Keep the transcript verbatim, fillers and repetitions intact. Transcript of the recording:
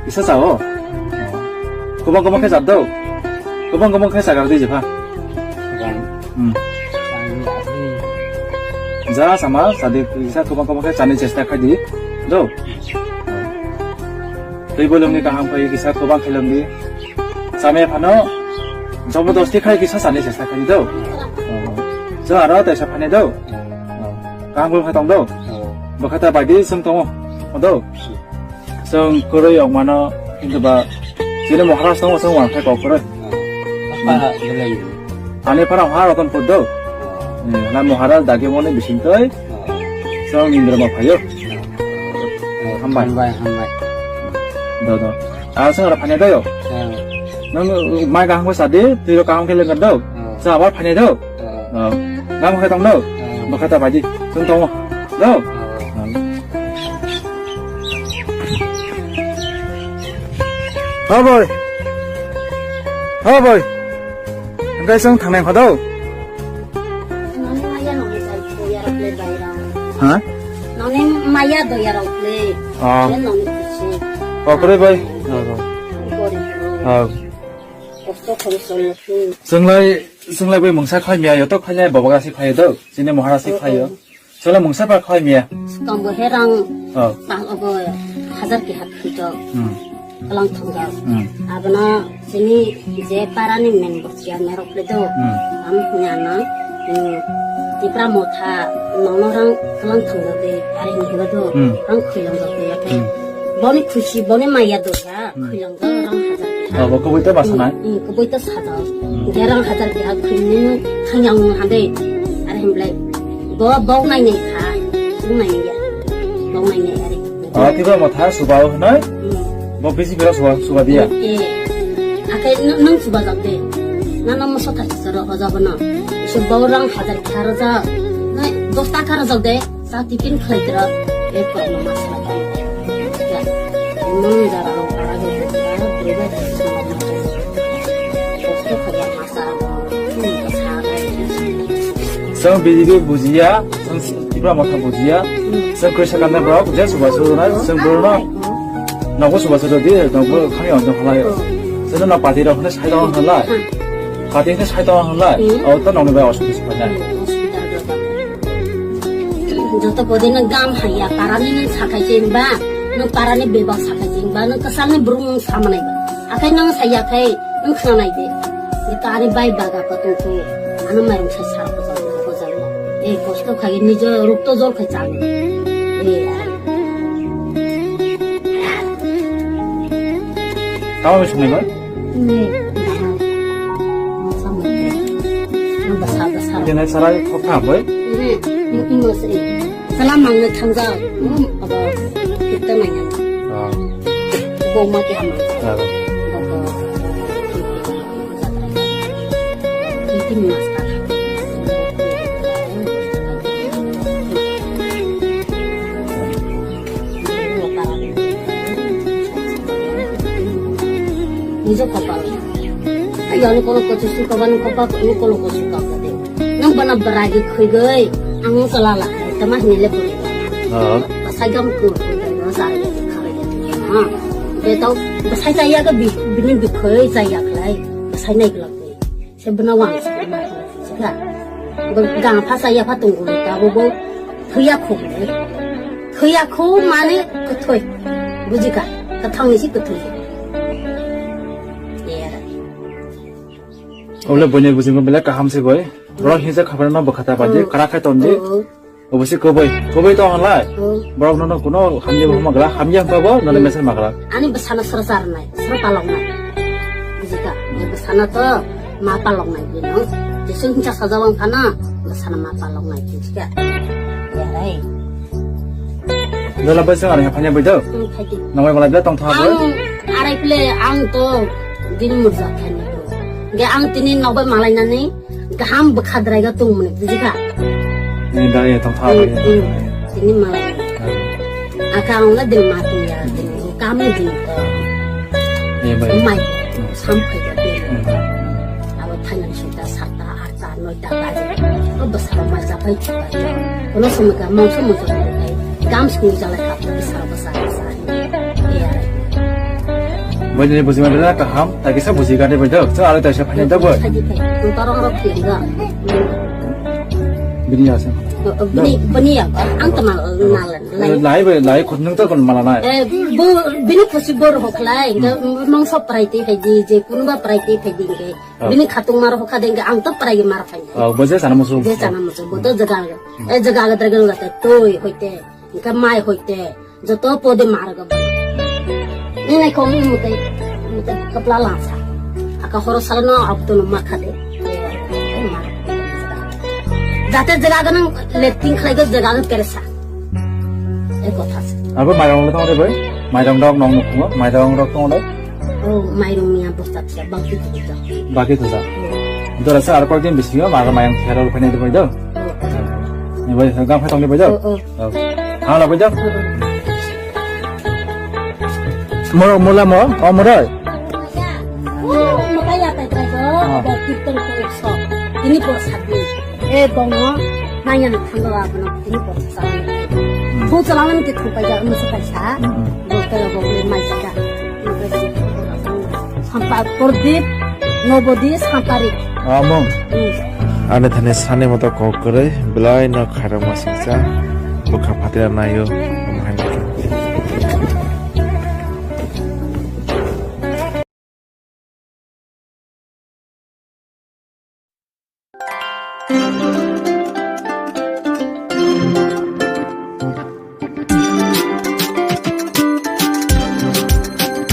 Kisa chao? Kubang kubang khe chap do. Kubang kubang khe chakar di jepha. Hmm. Ja sama sadi kisa kubang kubang khe chani chesta khai di. Do. Tei bolong ni kaham khai kisa kubang khelong di. Samya phano jobodosti khai kisa chani chesta khai di do. So aro taisa phane do. Kaham kubang khe tong do. Bwkha ta bai di sung tongo. Do. Chwng kwrwi wng mano, kintu ba chini Maharaj tongo, chwng wng khe kok kwrwi. Apa belai? Ani para ha Ratanpur do. Hmm, na Maharaj dagi moni bising twi. Chwng Indra ma phayo. Hambai. Hambai, hambai. Do, do. Ah, chwng ra phane do yo. Nang mai kaham ko sadi, twi ro kaham khe lengar do. Cha abar phane do. Nang khe tong do. Bwkha ta bai di. Chwng tongo. Do. Ha boy. Ha boy. Engkai sang thangnai pha do. Noni maya noni sai doya rok le bai rang. Ha? Noni maya doya rok le. Ah. Le noni kusi. Okre boy. Gori. Ah. Kosto khori solo su. Chwnglai, chwnglai bai mungsa khai miya yo to khai nai baba gasi khai do. Chini Maharaj si khai yo. Solo mungsa ba khai miya. Skam bo herang. Oh. Pang obo hajar ki hat khito. Hmm. Kalang thangga. Hmm. Abana sini je para ni men bo sia merok le do. Hmm. Am nyana. Hmm. Tipra motha nono rang kalang thangga de ari ni do. Hmm. Rang khuyang ga de. Hmm. Boni khusi boni maya do ya. Hmm. Khuyang ga rang hajar ki hat. Oh, bo kubui to basa nai. Hmm, kubui to sada. Hmm. Je rang hajar ki hat khuyang ni khangyang hande. Ari hemblai. Bo bok nai nai kha, sung nai nai ya. Bok nai nai ari. Ah, tiba motha suba o hnai. Hmm. Bo bisi bira suba, suba dia. Eh. Akai nung, nung suba jak de. Na nung moso thai soro hoja bana. Isu bau rang hajar kha raja. Nai dos taka raja de. Sa tikin khlai tira. Eh, ko mama sa. Ya. Nung jara rong para de. Kosto kha ya. Chwng B J P bujiya, chwng Tipra Motha bujiya, chwng Krishna Kanta borok je subasu rwnai, chwng borokno nogo subasu rwdi, nogo khami ojok halai. Chwngno no party rok hwnwi sai tongo halai. Party hwnwi sai tongo halai. O to nokni bai osubisi painai. Joto podi nwng gam haiya, parani nwng sakhai se hinba, nwng parani bebak sakhai se hinba, nwng kwchangni borok nwng samanai ba. Akhai nwng saiya khai nwng khwnanai de. Nito ani bai baga pa tongkhu, ano mairung sa sar bojal, bojal. Ei kosto khai nijo rukto jol khai chang. Ei. Tamo sunai ba? Ni. Sama. Basa, basa. Kena sarai khokha bai? Ni, ni, ni, ni, Salam mangno thangjak. Hmm, abo kita nanya. Ah. Boma ke hamang. Ah. Abo. Iti mas ka. Nijo kopal. Ayo, ano kono kochi suka, bano kopal, ano kono kochi suka kade. Nang bana baragi khuigoi, ang salala, tama hinile puri. Ah. Basai gam kur, kur, kur, sari, kare, ha. Beto, basai jaya ga bi, bini bikhoi jaya khlai, basai nai glak ni. Se bana wang, se bana wang, se ka. Bo gam pha saya pha tunggu, ta bo bo, thuya khu, thuya khu mane kuthoi, bujika, kathang ni si kuthoi. Era. Obole boine bujima bele kaham se goi. Borok hingsa khabar no bwkhata bai di, kara khai ton di. Obo se kwbui, kwbui to hanglai. Borok no kuno hamya bo magra, hamya hwnkha bo no mesen magra. Ani bwsano sra charnai, sra paloknai. Bujika, bwsano to ma paloknai bino. Jesu hingsa sajawang phana, bwsano ma paloknai, bujika. Yarai. Dola bai sing arang phanya bai do. Hmm, phai di. Nangbai malai da tong tha bai. Ang arai ple ang to din murja khani. Ge ang tini nokbai malai nani gaham bwkha drai ga tong mani bujikha. Ni da ye tong tha bai. Hmm, tini malai. Aka ang la din ma tu ya din kam ni din. Ye bai. Mai sam phai ga din. Abo thanya sita sata. Sa noita baje. O bwsarok mai chapai chubai. Kono somoi ka mangso mangso kai. Gam sini jalai kap bwsarok bwsa bwsa. Iya. Ini buji mana kaham, tak kisa buji gani benda. So ada tak siapa yang tahu? Tadi teh, torong rok tiga. Bini ya sih. Bini, bini ya, ang temal nalan. Lai bai, lai khun nung to kon malanai. Eh, bo, bini khusi bor hoklai, nang so prai te phaidi, je kunba prai te phaidi ke. Bini khatung mar hokha dengke, ang to prai mar phai. Oh, bo je sana musu. Je sana musu, bo to jaga. Eh, jaga ga dragon ga toi hoite, ke mai hoite. Joto pode mar ga. Ni nai kong mutai, mutai kapla lasa. Aka horo sala no abto no makha de. Jate jaga ga nang letting khlai ga jaga ga keresa. E kotha se. Abo mairong le tong de bai? Mairong dok nong nukhungo, mairong dok tong de? Oh, mairong ni abo tak se, bangki tu tu. Baki tu sa. Dora sa ar kok din bisi ma mairong thero phai nai de bai do. Oh, oh. Ni bai ga phai tong de bai do. Oh, oh. Oh. Ha la bai do. Moro, mola mo, o moro. Ini por sabi. Eh, bongo, nanya na thangga wa kono, ini por sabi. Bu chalangan ke thangpai ja, musu paisa. Bu kaya bo mai sida. Sampa Pradip, Nobodi, Samparik. Among. Ani thani sani moto kok kwrwi, belai no khairokma singcha, bwkha phatira naio, omo hai no.